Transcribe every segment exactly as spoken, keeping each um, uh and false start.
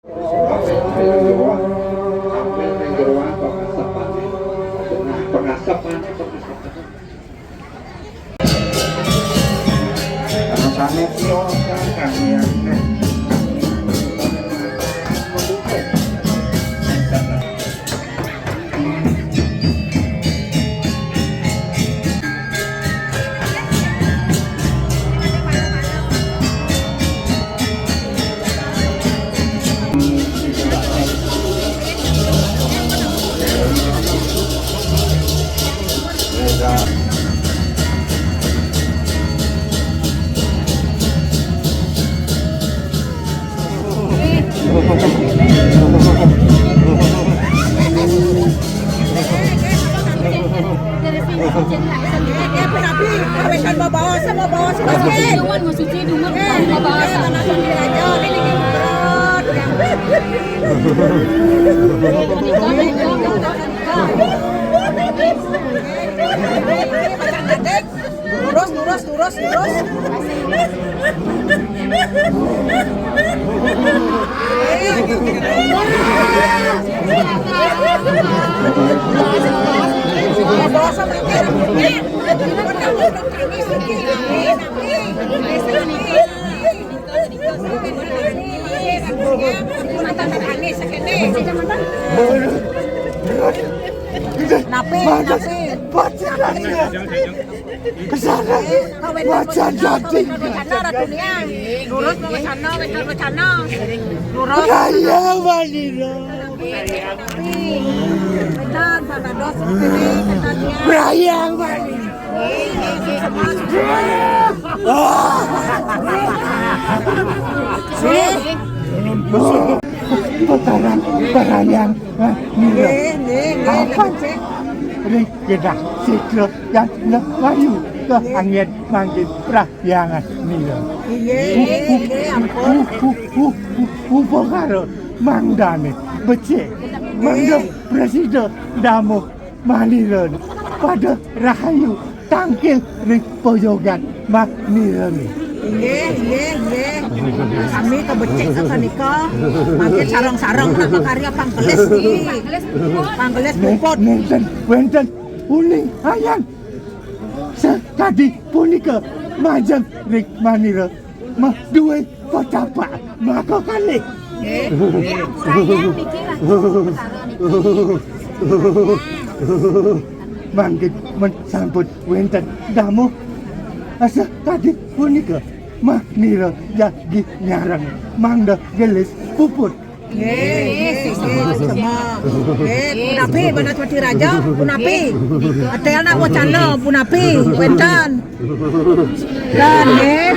Ambil ning jeroan, ambil ning jeroan pengasepan. Pengasepan, pengasepan. Rasane piye, Kang, ya? Lurus, lurus, lurus, lurus. Napi, napi? Kesana. Wajan jadi. Lurus, lurus, sana, lurus, sana. Lurus. Raya Manira. Wedan, sana dos, sini, sana dia. Raya Manira. Putaran, putaran yang, ah, Nira. Nggih, nggih, nggih, apa? Ring gedah sitra yang lekayu ke angin manggil prah. Yang Nira. Nggih, nggih, ampun. U-, u-, u-, u-, upakara mangdane becik. Mangda prasida damuh Manira pada rahayu tangkil ring pojogan Manira. Nggih, nggih, nggih. Sami kabecik sapunika. Mangkin sareng-sareng makarya panggelis niki. Panggelis puput. Nenten, wenten uning ayan. Sakadi punika majeng ring Manira madué patapak maka kalih. Nggih, nggih, ampurayang niki lah. Mangkin men sampun wénten damuh. Sakadi punika Manira jagi nyareng mangda gelis puput. Nggih, nggih, nggih, semua. Nggih, punapi, Banaspati Raja, punapi. Atel nak wacana, punapi, wénten. Dan nggih.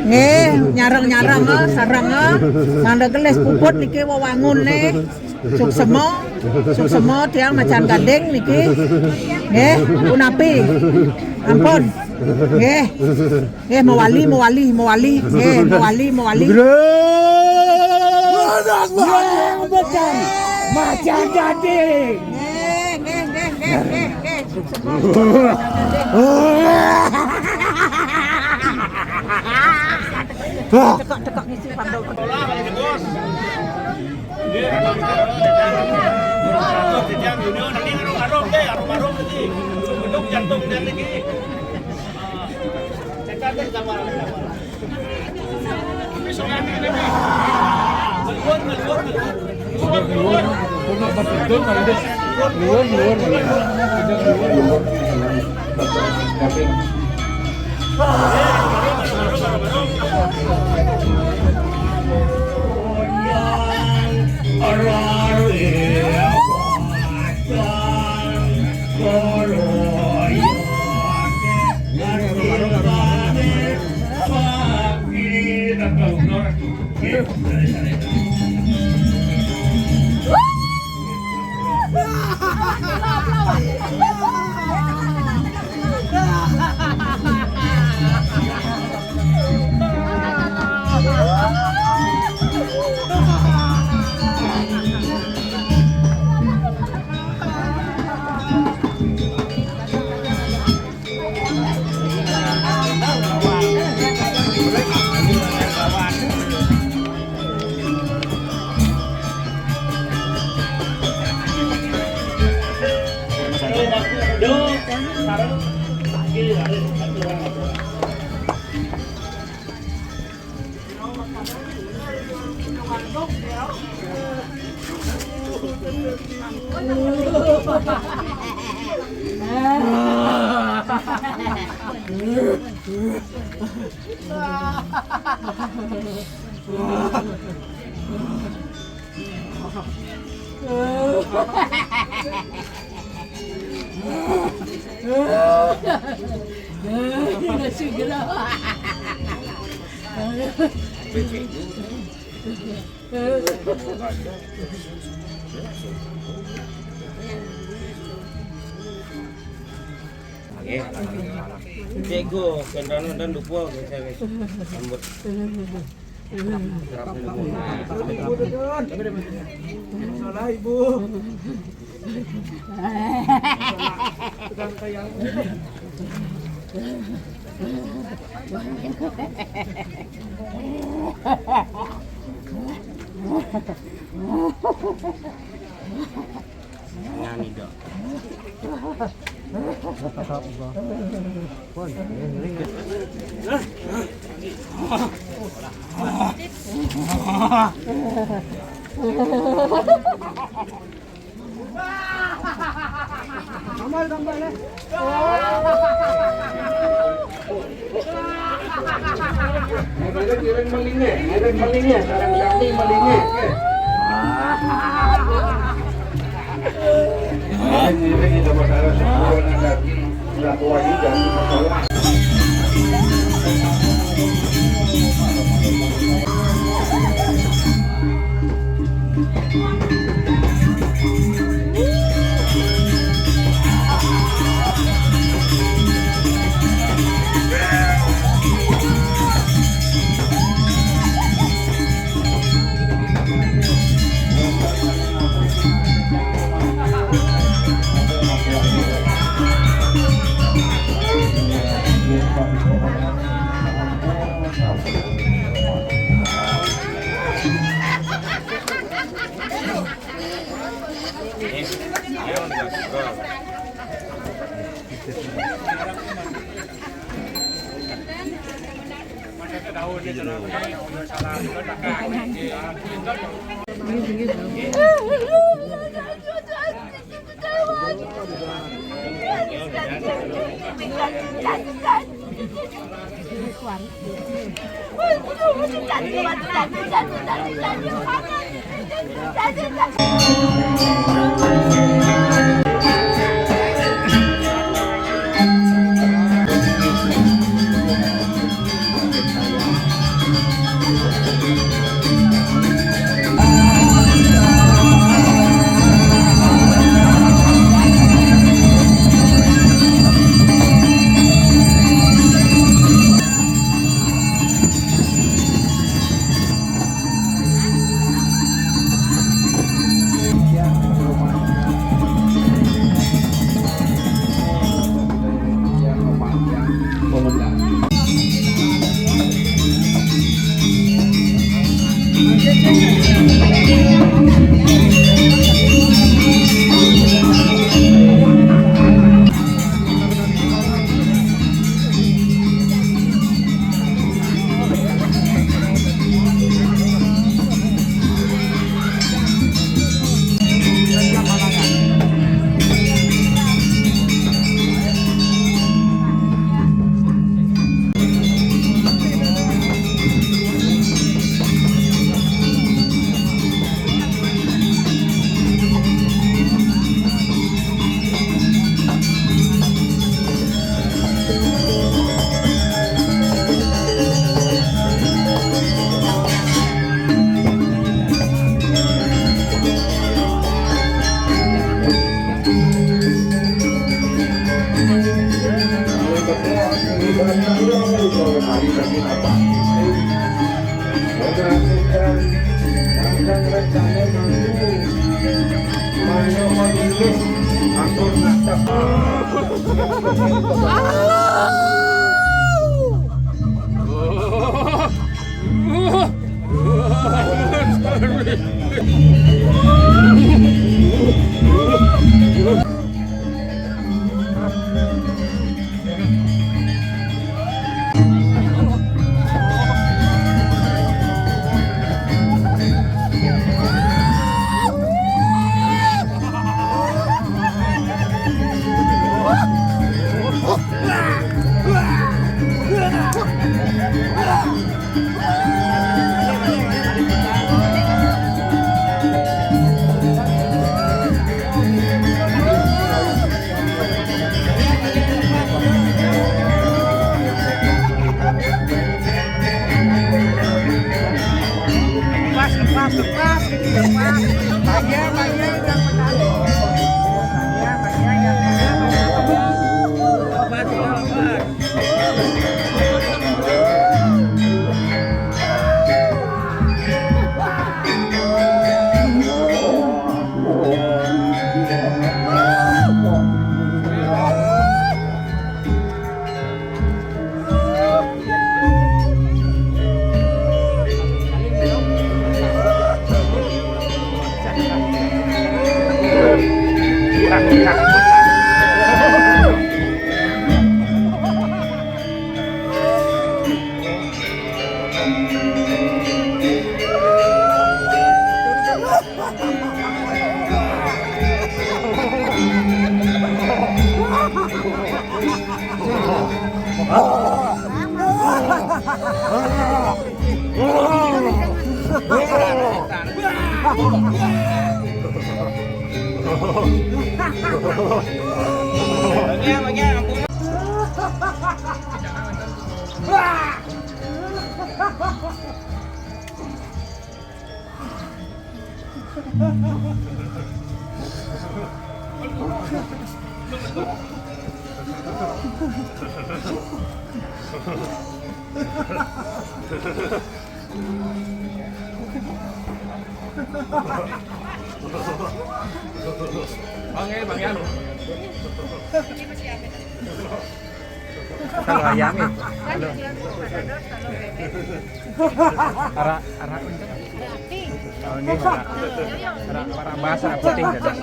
Nggih, nyareng-nyareng, eh, sareng, eh. Mangda gelis puput niki wewanguné. Suksema, suksema tiang Macan Gading niki. Nggih, punapi. Ampun. Nggih. Nggih, mawali, mawali, mawali. Nggih, mawali, mawali. Nggih, betul. Macan Gading. Nggih, nggih, nggih, nggih, nggih, nggih. Cekak, cekak ngisi pandang. Nggih, Bos. Nggih, Bos. Jantung, jantung, niki arum-arum, nggih, arum-arum niki. Genduk jantung niki. Oke. Cek go, kendaraan dan lupa, guys, ya, guys. Rambut. Salah, Ibu. Nyanyi dong. Ngiring, ngiring melingih, ngiring melingih, sareng sami melingih. Ngiring, ngiring, kita bakal sempurna daging, satu wajib dan masalah. Lepas, gitu, lepas. Bagian, bagian yang menarik. Bagian, bagian yang menarik. Bang, eh, Bang Yan. Kalau ayam, eh. Kalau arah, arah. Oh, ini arah, arah, arah basah, arah putih, dadah.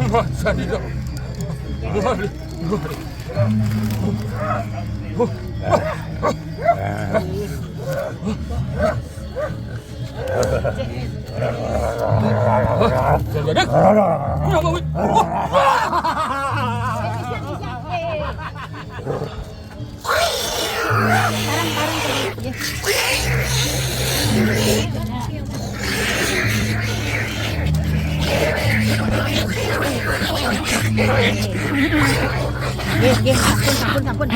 Masa di dong. Nggih, nggih, sampun, sampun, sampun.